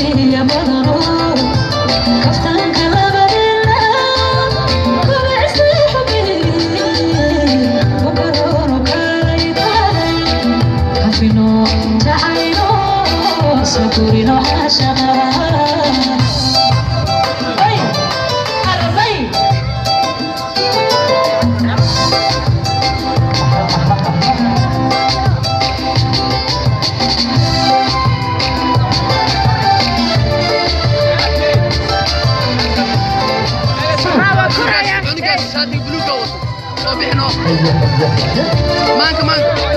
Kororsiya badano kaftanka labadeena kubicsay xubigii ukarono kaalay kaalay kafino jacaylo sokorino xaashaqa ay arbay. Cunugaas shaatiga buluugga wato soo bixino maanka maanka.